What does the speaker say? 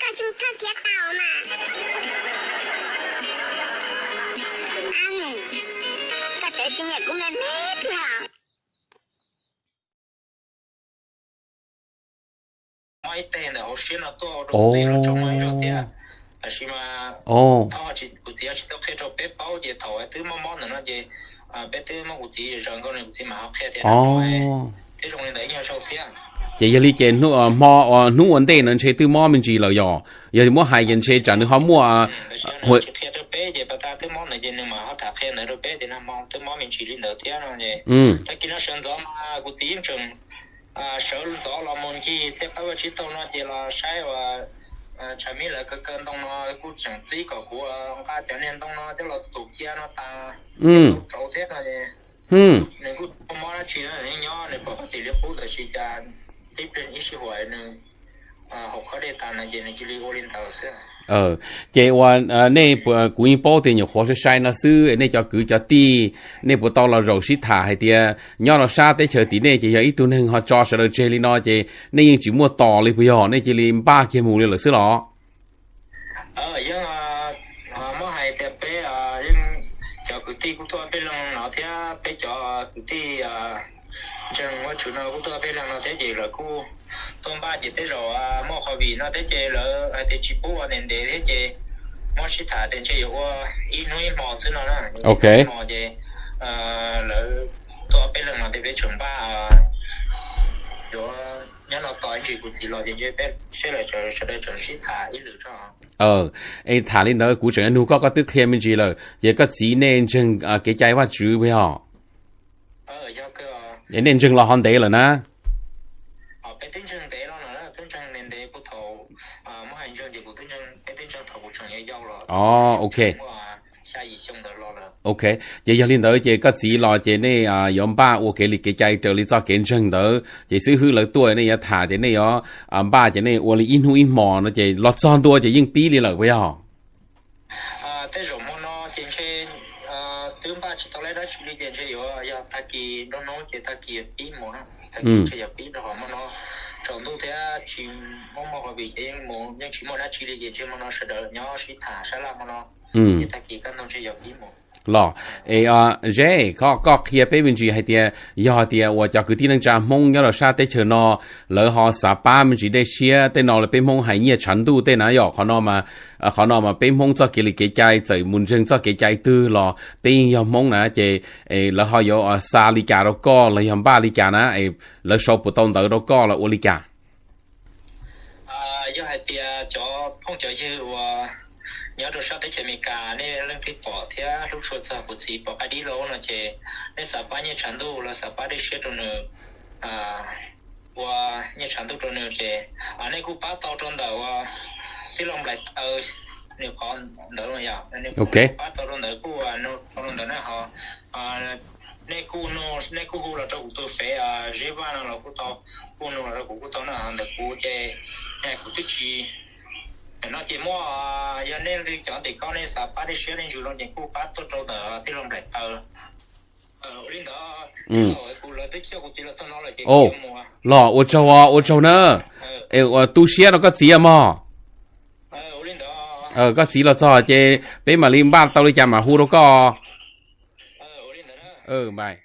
Koj tseem thaj kiav tau mas. Ab, koj txawm tsis nyiam kuv me me thiab. Mob ib teg ntawm hauv siab no tuaj rau kuv tib lub tsoom mloog zog thiab. Tab sis mas kuv txiv tsis tau qhia rau peb paub ces thaum twb mob mob ntawm no ces peb twb muab kuv txiv zaws nkaus ne kuv txiv mam ho qhia tias no thiab zoo li ntawd ib nyuag zaug thiab. Ces yog li ces hmo, hnub ua ntej no ntshe twb mob me ntsis lawm yog? Yog muab hais ces ntshe tsam nws ho muaj. Tsis qhia rau peb ces pas tas twb mob ntawd ces nws mam ho tham qhia ntawd rau peb tias nag hmo twb mob me ntsis li ntawd thiab no es tag kis no sawv ntxov mas kuv txiv yeej tseem sawv ntxov los mus ncig thiab qab vaj tsib taug no ces los saib uas tshav mib lawv kaw kaw ntoo no kuj tseem txib kom kuv nqa cov niag ntoo no coj los tus cia no tas rau thiab no es nws kuj tsis mob dab tsi, nws nyob nws pom qhov tim li qub tab sis cas tib pliag ib sij huam nws haus khob dej tas no ces nws cia li ua li ntawd xwb. Ces ua, nej, kuv yeej paub tias nyuam qhuav sai sai no xwb, nej cov kwv cov tij, nej puas tau los zaum sib tham hais tias nyob rau sab teb chaws tim nej ces yog ib tug neeg ho tso sawv daws tseg li no ces nej yeej tsis muaj tos li puas yog? Nej cia li npaj kiag mus li lawm xwb los? Yeej muab hais tias peb yeej cov kwv tij kuj tuaj peb leeg no thiab peb cov kwv tij ntseeg Vajtswv no kuj tuaj peb leeg no thiab ces lawv kuj tuaj npaj ces tej zaum muaj hauj lwm no thiab ces lawv hais tias tsis pub ua ntev ntev thiab ces muab sib tham tias ntshe yuav ua ib hnub ib hmo xwb no na. Ib hmo ces lawv tuaj peb leeg no thiab peb tseem npaj yuav nyob no tos ib ntsis kuv txiv los ces peb seb lawv sawv daws tseem sib tham ib lwm tso. Es tham li ntawd kuv tseem yuav nug koj, koj twb qhia me ntsis lawm ces koj txiv nej ntseeg kev cai Vajtswv puas yog? Es nej ntseeg los ho ntev lawm na? Ok. Ok, ces yog li ntawd ces koj txiv los ces nej yuav npaj ua kev li kev cai raws li txoj kev ntseeg ntawd ces xib hwb lawv tuaj nej yuav tham ces nej yuav npaj ces nej ua li ib hnub ib hmo no ces los txog ntua ces yeej pib li lawm puas yog? Tej zaum hmo no ces ntshe twb npaj tsis tau dab tsi li ces ntshe yuav yog tag kis nruab hnub ces tag kis pib mus na. Tag kis ntshe yuav pib rau hmo no tsaus ntuj thiab tsis muaj muaj hauj lwm ces yeej mus, yeej tsis muaj dab tsi li ces ntshe hmo no sawv daws nyob sib tham sab laj hmo no ces tag kis kaj ntug ntshe yuav pib mus. Los, es, Zeb, koj, koj qhia peb me ntsis hais tias yog hais tias uas cov kwv tij neej tsa Hmoob nyob rau sab teb chaws no lawv ho xav pab me ntsis dej siab tej no los peb Hmoob hais nyiaj tshav ntuj tej na yom, qhov no mas, qhov no mas peb Hmoob txoj kev li kev cai txawm mus ntseeg txoj kev cai twg los peb yeej yog Hmoob na ces lawv ho yuav xa li cas rau koj los yog npaj li cas na, lawv sau puas tau ntawv rau koj los ua li cas? Yog hais tias cov phooj cov ywg uas nyob rau sab teb chaws Amelikas nej leej twg pom thiab hlub tshua txog kuv txiv Pov Qaib Dib los no ces nej xav pab nyiaj tshav ntuj los xav pab dej siab rau nws, ua nyiaj tshav ntuj rau nws ces nej kuj pab tau rau ntawm uas tij laug Nplaim Taw nws qhov ntawd yom, pab tau rau ntawd kuj tau rau ntawd na ho nej kuj, nej kuj hu los rau kuv tus fev Zeb Vaj no los kuj tau, kuj nug los rau kuv kuj tau na, ntawm kuv ces kuv twb tsis, no ces muaj, yog nej li cov tim ko nej xav pab dej siab dej ntsws no ces kuj pab tuaj rau ntawm tij laug Nplaim Taw. Ua li ntawd, kuv lawv twb coj kuv txiv los txog no lawm ces mus. Los ua tsaug, ua tsaug na. Es ua tu siab rau koj txiv mog. Koj txiv los txog ces peb mam li npaj tau li cas mam hu rau koj. Bye.